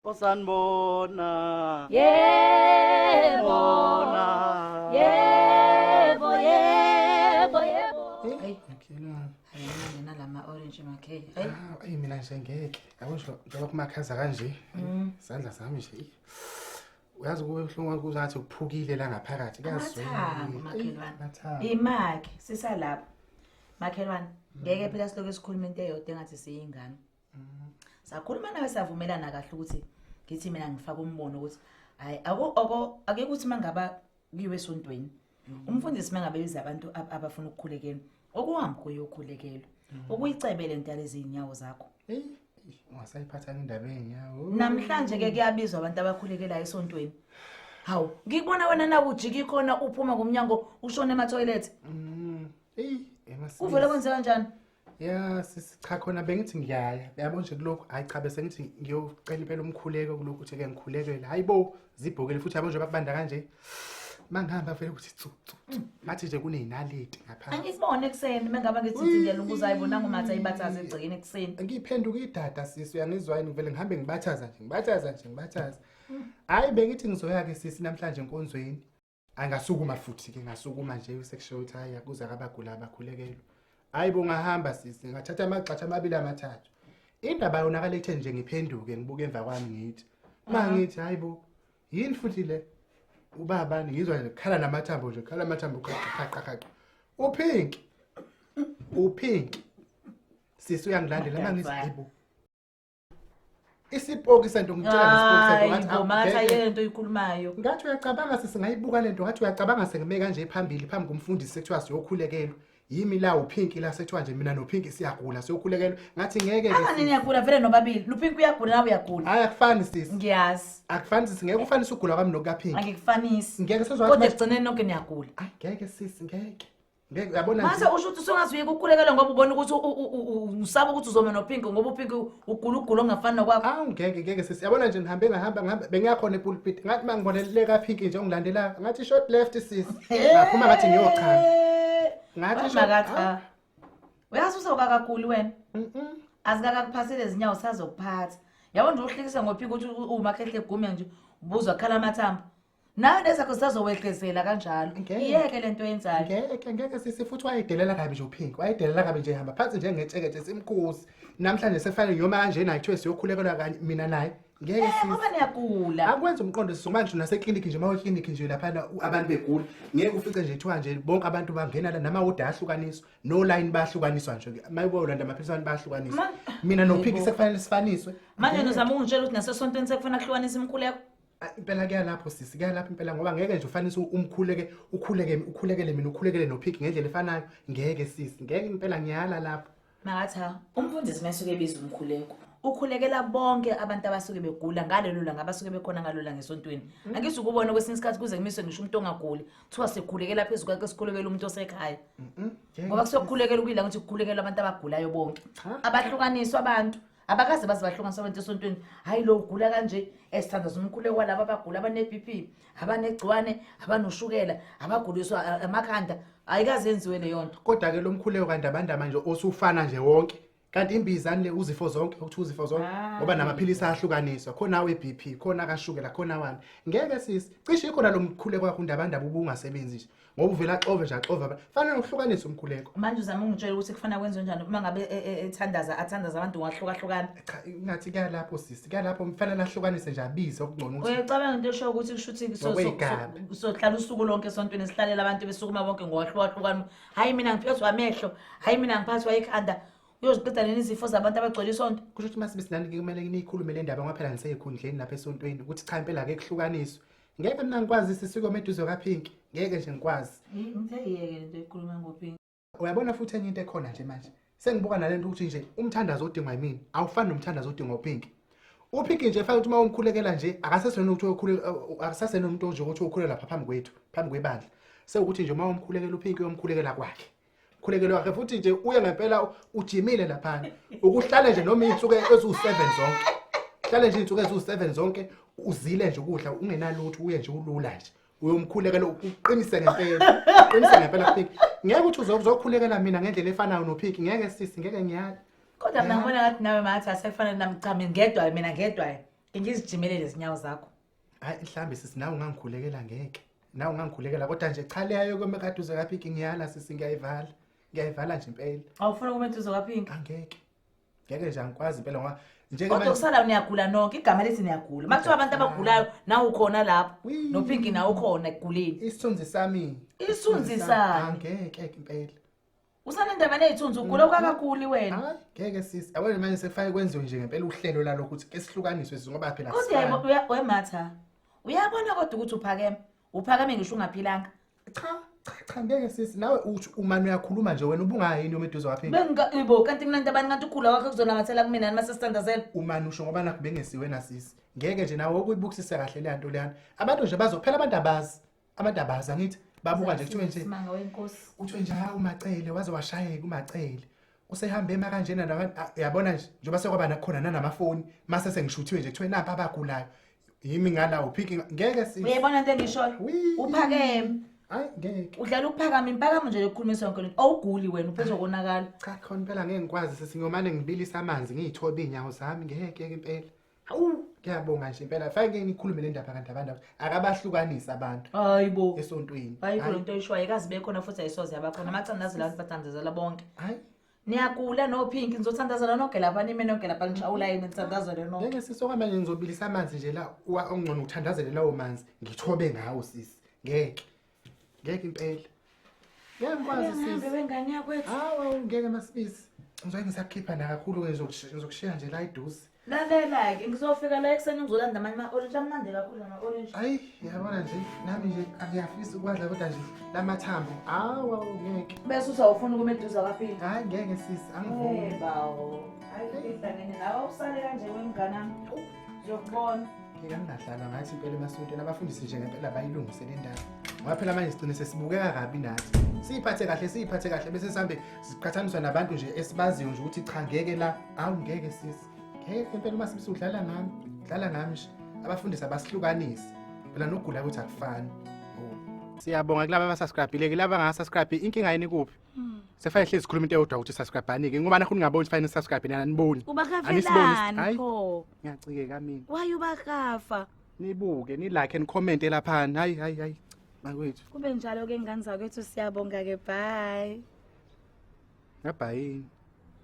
Osanibona. Yebo. Bona. Yebo, yebo, yebo. Hey, Makhelwane. Hayi ngena lama orange makhe. Hey. Ah, eyi mina nje ngeke. Yabo nje njengoba kumakhaza kanje. Isandla sami nje. Eyi. Uyazi kube buhlungu kuzathi kuphukile la ngaphakathi kuyazwela. Amathambo makhelwane. Amathambo. Imakhe sisalapha. Makhelwane, ngeke phela siloke sikhuluma into eyodwa engathi siyingane. Sakhuluma nawe savumelana kahle ukuthi ngithi mina ngifaka umbono ukuthi hayi ako oko ake kuthi mangaba kuyiwe esontweni. Umfundisi mangabe biza abantu abafuna ukukhulekelwa, okuhamba kuyokhulekelwa. Ukuyicebele into yalezi inyawo zakho. Eyi, ungasayiphatha indaba yenyawo. Namhlanje ke kuyabizwa abantu abakhulekelayo esontweni. Hawu, ngikubona wena na ujika ikhona uphuma ngomnyango ushone ema-toilet. Eyi, emasisi. Kuvele kwenze kanjani? Ya sisi cha khona bengithi ngiyaya. Yabo nje kulokhu hayi cha bese ngithi ngiyocela impela umkhuleko kulokhu ukuthi ke ngikhulekele. Hayibo zibhokele futhi yabo nje bakubanda kanje. Mangihamba vele ukuthi tsu tsu. tsu. Ngathi nje kuneyinaliti ngaphansi. Angikubone ekuseni mengaba ngithi ngiyalunguza ayibona ngumatha ibathaza egcekeni ekuseni. Ngiphenduka idada sisi uyangizwa yini ngivele ngihambe ngibathaza nje ngibathaza nje ngibathaza. Hayi bengithi ngizoya ke sisi namhlanje enkonzweni. Angasukuma futhi ke ngasukuma nje sekusho ukuthi hayi akuza kabagula abakhulekelwa. Hayi bo ngahamba sisi ngathatha amagxatha amabili amathathu. Indaba yonakala ekutheni nje ngiphenduke ngibuke emva kwami ngithi. Mangithi hayi bo yini futhi le ubaba ngizwa nje khala namathambo nje khala amathambo qha qha qha qha. Upink. Upink. Sisi uyangilandela mangithi hayi bo. Isipoki sento ngitshela ngesipoki sento Hayi ngathi bo makatha awungeke. yento oyikhulumayo. Ngathi uyacabanga sisi ngayibuka lento ngathi uyacabanga sengime kanje phambili phambi komfundisi sekuthiwa siyokhulekelwa. Yimi la uPinki la sekuthiwa nje mina noPinki siyagula siyokhulekelwa. Ngathi ngeke ke. Angani sisi. niyagula vele nobabili. Lupinki uyagula nawe uyagula. Hayi akufani sisi. Ngiyazi. Akufani sisi ngeke ufanise ugula kwami nokukaPinki. Angikufanisi. Ngeke sezwa Kodwa ekugcineni nonke niyagula. Hayi ngeke sisi ngeke. Ngeke uyabona Mase nje. usho ukuthi usungaze uye kukhulekelwa ngoba ubona ukuthi usaba ukuthi uzoma noPinki ngoba uPinki ugula ugula ongafani nokwakho. Awu ngeke ngeke sisi. Yabona nje ngihambe ngahamba ngihamba bengiyakhona epulpit. Ngathi mangibone le kaPinki nje ongilandela ngathi short left sisi. Ngaphuma ngathi ngiyochama. Ngathi short. Makacha. Uyazi usawukakakhulu wena. Mhm. Azikakakuphathele izinyawo sazokuphatha. Yabo nje uhlekisa ngoPinki ukuthi umakhehle egume nje ubuzwa khala amathambo. Nawe nezakho zisazowehlezela kanjalo. Ngeke. Iyeke lento oyenzayo. Ngeke ngeke sisi futhi wayedelela kabi nje uPink. Wayedelela kabi nje hamba phansi njengetsheketshe simkhuzi. Namhlanje sekufanele ngiyoma kanje naye kuthiwe siyokhulekelwa kanye mina naye. Ngeke Eh sisi. ngoba niyagula. Akwenza umqondo sisi manje naseklinikhi nje mawe klinikhi nje laphana abantu begula. Ngeke ufice nje kuthiwa nje bonke abantu bangena la namawodi ayahlukaniswa. No line bayahlukaniswa nje. Mayibolanda amaphilisi abantu bayahlukaniswa. Mina noPink Yebo. sekufanele sifaniswe. Manje nizama ukungitshela ukuthi nasesontweni sekufanele kuhlukanisa imikhuleko. Ah, impela kuyalapho sisi kuyalapho impela ngoba ngeke nje ufanise umkhuleke ukhuleke ukhulekele mina ukhulekele noPig ngendlela efanayo ngeke sisi ngeke impela ngiyala lapho. Makatha, umfundisi mesuke ebiza umkhuleko. Ukhulekela bonke abantu abasuke begula ngalelo langa abasuke bekhona ngalelo langa esontweni. Angizukubona kwesinye isikhathi kuze kumiswe ngisho umuntu ongaguli. Kuthiwa sikhulekela phezu kwakhe sikhulekela umuntu osekhaya. Ngoba kusokukhulekela kuyila ukuthi kukhulekela abantu abagulayo bonke. Cha. Abahlukaniswa abantu. Abakaze baze bahlukaniswa abantu esontweni. Hayi lo ugula kanje esithandaza umkhuleko walabo abagula abane-BP, abanegciwane, abanoshukela, abaguliswa amakhanda. Ayikaze yenziwe leyo nto. Kodwa ke lo mkhuleko kandabandaba nje osufana nje wonke. Kanti imbizani le uzifo zonke ukuthi uzifo zonke ngoba namaphilisi ayahlukaniswa khona we BP khona kashukela khona wani ngeke sisi cishe ikhona lo mkhuleko wakho undabandaba ubungasebenzi nje ngoba uvela axove nje axove abantu fanele uhlukanise umkhuleko. Manje uzama ukungitshela ukuthi kufanele kwenziwe njani uma ngabe ethandaza athandaza abantu ngokwahlukahlukana. Cha ngathi kuyalapho sisi kuyalapho kufanele ahlukanise nje abize okungcono ukuthi Uyacabanga into eshoyo ukuthi kusho ukuthi Ngokwey'gaba. sohlala usuku lonke esontweni sihlalela abantu besukuma bonke ngokwahlukahlukana. Hhayi mina ngiphethwa amehlo, hhayi mina ngiphathwa ikhanda. Uyoziqeda nini izifo zabantu abagcwele isonto? Kusho ukuthi masibe sinani kumele niyikhulume le ndaba ngoba phela ngiseyikhundleni lapha esontweni ukuthi cha impela ake kuhlukaniswe. Ngeke mina ngikwazi sisi kome eduze kaPink ngeke nje ngikwazi. Ngithe iyeke lento ekhuluma ngoPink. Uyabona futhi enye into ekhona nje manje. Sengibuka nalento ukuthi nje umthandazo odingwa yimina awufani nomthandazo odingwa uPink. UPink nje fanele ukuthi uma umkhulekela nje akasesona ukuthi uyokhuleka akasasena umuntu nje ukuthi ukhuleka lapha phambi kwethu phambi kwebandla. Sewukuthi nje uma umkhulekela uPink uyomkhulekela kwakhe. Khulekelo wakhe futhi nje uye ngempela ujimile laphana. Ukuhlale nje noma izinsuku eziwu7 zonke. Hlale nje izinsuku eziwu7 zonke uzile nje ukudla ungenalutho uye nje ulula nje. Uyomkhulekela uqinise ngempela. Uqinise ngempela Pink. Ngeke uthi uzokhulekela mina ngendlela efanayo noPink. Ngeke sisi ngeke ngiyala. Kodwa mina ngibona ngathi nawe mathi asekufanele nami cha mina ngedwa mina ngedwa. Ngizijimele lezi nyawo zakho. Hayi mhlambe sisi nawe ungangikhulekela ngeke. Nawe ungangikhulekela kodwa nje cha leyo kwemekaduze kaPinki ngiyala sisi ngiyayivala. Ngiyayivala nje impela. Awufuna kuma eduze kaPinki? Angeke. Ngeke nje angikwazi impela ngoba nje Kodwa kusala niyagula nonke, igama lithi niyagula. Makuthiwa abantu abagulayo nawe ukhona lapho. NoPinki nawe ukhona ekuguleni. Isithunzi sami. Isithunzi sami. Angeke impela. Usanendaba nezithunzi ugula okakakhulu wena. Hayi ngeke sisi. Yabona manje sekufanele kwenziwe nje ngempela uhlelo lalokho ukuthi ke sihlukaniswe sisi ngoba phela Kodwa wematha. Uyabona kodwa ukuthi uphakeme. Uphakeme ngisho ungaphilanga. Cha cha cha ngeke sisi nawe uthi umane uyakhuluma nje wena ubungayini umeduze waphila. Benga ibo kanti mina ntabani kanti ukhula kwakhe kuzonamathela kumina nima sesithandazela. Umane usho ngoba nakho bengesiwe na sisi. Ngeke nje nawe ukuyibukisisa kahle le nto leyana. Abantu nje bazophela abantu abazi. Abantu abazi angithi babuka nje kuthiwe nje Simanga wenkosi. Kuthiwe nje hawu uMacele waze washayeka uMacele. Usehambe ema kanjena nabantu uyabona nje njengoba sekwaba nakhona nanamafoni mase sengishuthiwe nje kuthiwe nampa abagulayo. Yimi ngala uphiki ngeke sisi. Uyayibona into engishoyo? Uphakeme. Hayi ngeke. Udlala ukuphakama impakamo nje lokukhulumisa yonke lento. Awuguli wena uphezokonakala. Cha khona impela ngeke ngikwazi sisi ngiyomane ngibilisa amanzi ngiyithobe inyawo zami ngeke impela. Hawu ngiyabonga nje impela. Fanele ngikhulume le ndaba kanti abantu akabahlukanisa abantu. Hayibo. Esontweni. Ayikho lento oyishoyo ayikazi bekhona futhi ayisoze yabakhona. Amacandazela abantu bathandazela bonke. Hayi. Niyagula noPinki nizothandazela nonke lapha nime nonke lapha nishawula yini nithandazele nonke. Ngeke sisi okwamanje ngizobilisa amanzi nje la ongcono uthandazele lawo manzi ngithobe ngawo sisi. Ngeke. Ngeke impela. Ngeke ngikwazi sisi. Ngihambe wengane yakwethu. Hawu ngeke masibisi. Ngizoke ngisakhipha na kakhulu ke ngizokushiya nje la eduze. Lalela ke ngizofika la ekuseni ngizolanda amanye ama-orange amnandi kakhulu ama-orange. Hayi yabona nje nami nje angiyafisa ukwadla kodwa nje lamathambo. Hawu ngeke. Bese usawufuna ukuma eduze kaPinki. Hayi ngeke sisi angivumi. Eh bawo. Hayi ihlangene nawe usale kanje wemnganami. Ngiyokubona. Ngeke ngingadlalwa ngathi impela emasontweni abafundisi nje ngempela bayilungise le ndaba. Ngoba phela manje sigcine sesibukeka kabi nathi. Siyiphathe kahle siyiphathe kahle bese sihambe siqhathaniswa nabantu nje esibaziyo nje ukuthi cha ngeke la. Hawu ngeke sisi. Ngeke impela uma sibisi udlala ngami, udlala ngami nje. Abafundisi abasihlukanisi. Phela nokugula ukuthi akufani. Siyabonga kulaba abasubscribe-ile, kulaba abangasubscribe inkinga yini kuphi? Sefanele hlezi sikhuluma into eyodwa ukuthi subscribe-ani-ke ngoba nakho ningaboni ukuthi fanele subscribe nani aniboni. Ubakafelani pho? Ngiyacikeka mina. Why ubakafa? Nibuke, ni like and comment laphana. Hayi hayi hayi. Bakwethu. Kube njalo ke ngane zakwethu siyabonga ke bye. Ngabhayini.